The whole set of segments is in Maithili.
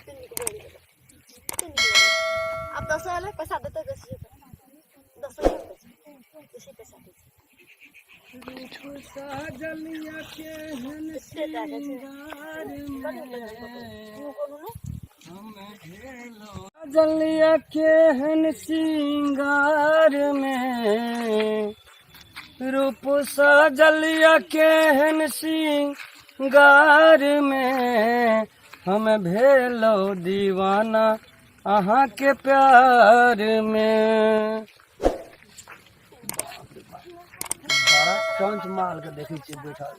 कते नीक बढ़ि गेलै, कते नीक लगै छै। आब दसो एलै पैसा देतै बेसी दसो बेसी पैसा दै छै। एते टाका छै। कथी लगै छै फोटो? कोनो नहि। जलिया केहन सिंगार में, रूप सजलिया केहन सिंगार में, हम भेलो दीवाना अहाँ के प्यार में। बड़ा चंच माल के देखै छियै बैठल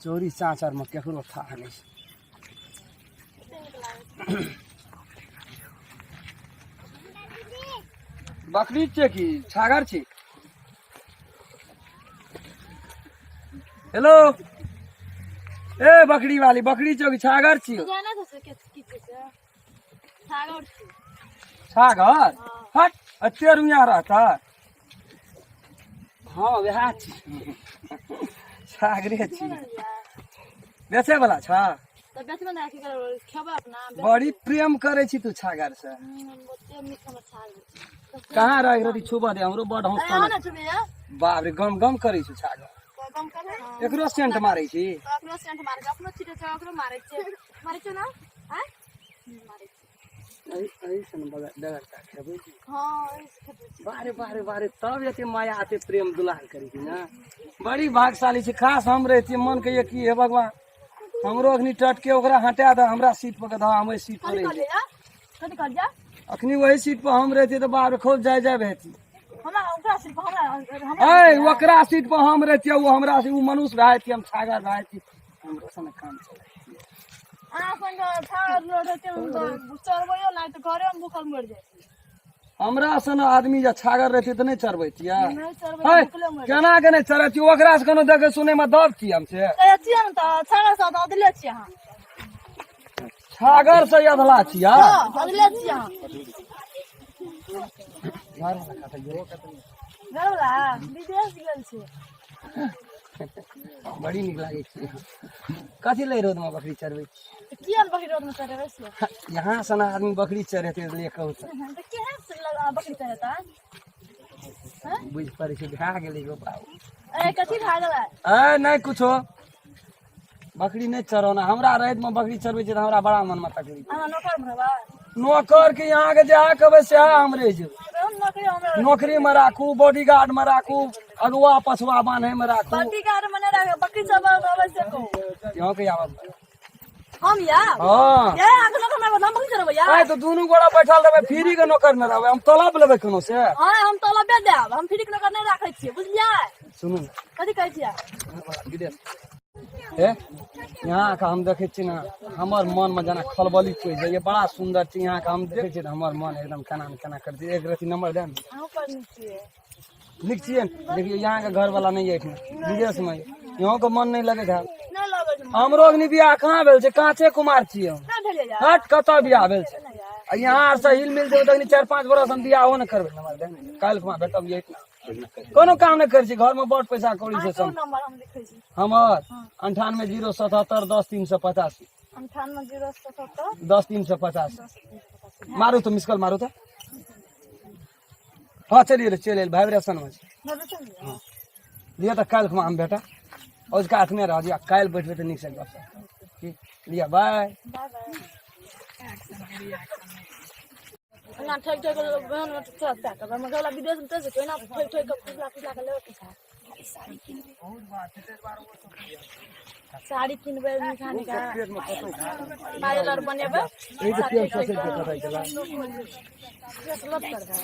चोरी चाचर में, केकरो थाह नहि छै। बकरी छियै की छागर छी? हेलो, ए बकरी वाली, बकरी छियौ कि छागर छियौ? जाना तो से के की छै से छागर छी। छागर? हट, एते रुइया रहता? हँ, वएह छी, छागरे छी। बेचे वाला छ? तऽ बेचबे नहि की करबै, खेबै अपना। बड़ी प्रेम करै छी तू छागर से। बहुते मीठ हमर छागर। कहाँ रह रही? छुबऽ दे हमरो, बड अरे हौसला। अहाँ ने छुबियै। बाप रे, गम गम करै छी छागर। तऽ गम करे। एकरो सेंट मारै छी? तऽ अपनो सेंट मारै छै, अपनो छिटै छै, ओकरो मारै छै। मारै छै ने? आँय, मारै छै। एहि सन बेगरता खेबै? हँ, एहि से खेबै छी। बारे बारे बारे, तब एते माया, एते प्रेम दुलार करै छी ने। बड़ी भागशाली छी। खास हम रहितियै, मन कहिए की हे भगवान, हमरो अखनी टटके ओकरा हटा दे, हमरा सीट पर के धऽ, हम ओहि सीट पर कथी रहि। कहलियै या? कथी कहलियै? अखनी वही सीट पर हम रहितियै तऽ बाप रे, खूब जाय जाय हेती। हमरा ओकरा सिर्फ हमरा हमरा ऐ, ओकरा सीट पर हम रहितियै, ओ हमरा से, ओ मनुष्य भए जेतियै, हम छागर भए जेतियै, हमरो सन काम चलै। अहाँ संग छागर रहते तऽ चरबैयो नहि तऽ घरे मे भूखल मरि जाइ छी। हमरा सन आदमी जे छागर रहतै तऽ नहि चरबैतियै? नहि चरबै है तऽ भूखले मरि। केना के नहि चरैतियै? ओकरा से कोनो देखे सुने मे दब छी हम से? कहै छियै ने तऽ छागर से तऽ अदले छियै अहाँ। छागर से अधला छियै? हँ, अदले छियै अहाँ। घरवला विदेश गेल छै। बड़ी नीक लागै छै। कथी लै रौद मे बकरी चरबै छी? किया ने बकरी रौद मे चढ़ेबै से? यहाँ सन आदमी बकरी चरेतै ले कहू तऽ? तऽ केहन से बकरी चढ़ेतै? बुझि पड़ै छै भए गेलै गो बाबू। ए, कथी भए गेलै? ए, नहि कुछो। बकरी नहि चरौना। हमरा राति मे बकरी चरबै छै तऽ हमरा बड़ा मन मे तकलीफ। अहाँ नौकर बनबै? नौकर के यहाँ के जहाँ कहबै सएह हम रहि जेबै। नौकरी हमरा नौकरी मे राखू, बॉडीगार्ड मे राखू, अगुआ पछुआ बान्हे मे राखू। बकरी गार्ड मे नहि राखब, बकरी सब अबै से कहू। यहाँ के आवाज। हम या हँ। ए, अहाँके नौकर बनबै, हम बकरी चरबै या? आइ तऽ दुनू गोरा बैठल रहबै, फ्री के नौकर मे रहबै। हम तलब लेबै कोनो से? हँ, हम तलबे देब। हम फ्री के नौकर नहि राखै छियै, बुझलियै? सुनू ने। कथी कहै छियै? विदेश हे, यहाँ के हम देखै छी ने, हमर मन मे जेना खलबली पड़ि जाइए। बड़ा सुन्दर छै। यहाँ के हम देखै छियै तऽ हमर मन एकदम केना ने केना कर दै। एक रति नंबर दे ने। अहूँ पर नीक छियै। नीक छियै ने? देखियौ, यहाँ के घर वाला नहि एखन, विदेश मे। यहाँ के मन नहि लगैत है? नहि लगै छै। हमरो अग्नि बियाह कहाँ भेल छै? काँचे कुमार छियै हम। नहि भेलै या? हट, कतऽ बियाह भेल छै? आ यहाँ आर से हिल मिल जेबै तखनी 4-5 बरस हम बियाहो नहि करबै। नंबर दे ने, काल्हि खुमा भेटब। यही कोनो काम नहि करै छी, घरमे बड़ पैसा कौड़ी छै। अहाँके नंबर हम लिखै छी। हमर 9807710385। 98 077 10 385। मारू तऽ मिसकल मारू तऽ। हँ, चलि गेलै, चलि एल। वाइब्रेशन मे छै। लिअ तऽ काल्हि खुमा हम भेटा। अजुका एतने रह दिअ, काल्हि बैठबै तऽ नीकसँ गप सप। ठीक, लिअ, बाय। Bye bye. एना ठकि ठकि कऽ बहन थोड़ा पैक करबै। हमर घरवला विदेशमे चलि जेतै, एना ठकि ठकि कऽ फुसला फुसला कऽ लेबै पैसा। साड़ी किनबै, साड़ी किनबै, नीका नीका पायल आर बनेबै। एहि तऽ तेल ससरि के कटाइ छलै। केस लत करबै।